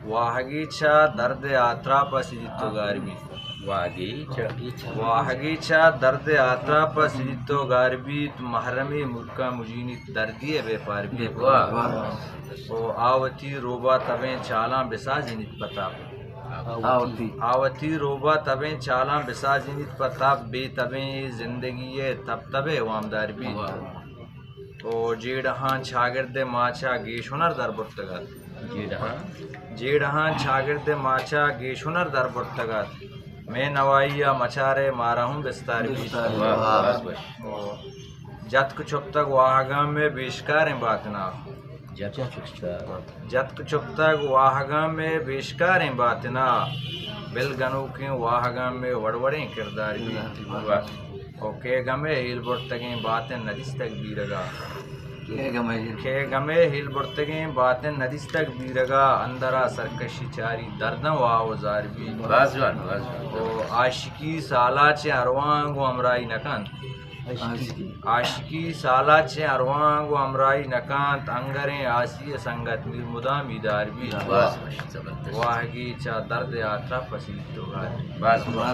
واہگی چہ درد ءِ آتراپ ءَ سجیت ءُ گار بیت۔ واہگی چہ واہگی چہ درد ءِ آتراپ ءَ سجیت ءُ گار بیت، محرمی ملکاں مجینیت، دردی ءِ بیپار بیت۔ واہ۔ ءُ آ وتی روباہ تبیں چالاں بسازینیت پہ تاب۔ آ وتی آ وتی روباہ تبیں چالاں بسازینیت پہ تاب، بے تبیں اے زندگی ءِ تب تب ءِ وامدار بیت۔ واہ۔ ءُ جیڑہاں چاگرد ءِ ماچ ءَ گیش ہنر در برتگ ات۔ جیڑہاں جیڑہاں چاگرد ءِ ماچ ءَ گیش ہنر در برتگ ات۔ مئے نوائی ءَ مچار ءِ مارا ہوں بستار بیت۔ بستار بیت۔ واہ، واہ۔ ءُ جتک چپتگ واہگاں مئے بیشکاریں باتنا۔ جتک چپتگ۔ جتک چپتگ واہگاں مئے بیشکاریں باتنا۔ بل گنوکیں واہگاں مئے وڑ وڑیں کردار بیت۔ واہ۔ ءُ کئے گمے ہیل برتگیں باتن ندیستگ بیرگا۔ کئے گمے ہیل کئے گمے ہیل برتگیں باتن ندیستگ بیرگا، اندرا سرکشی چاری درداں واہ ءُ زار بیت۔ باز جوان، باز جوان۔ ءُ عاشقی سالا چہ ارواں گوں ہمراہی نہ کنت۔ عاشقی۔ عاشقی سالا چہ ارواں گوں ہمراہی نہ کنت، انگریں آسی ءِ سنگت میر مدامی دار بیت۔ باز وش، زبردست۔ واہگی چہ درد ءِ آتراپ ءَ سجیت ءُ گار بیت۔ باز جوان۔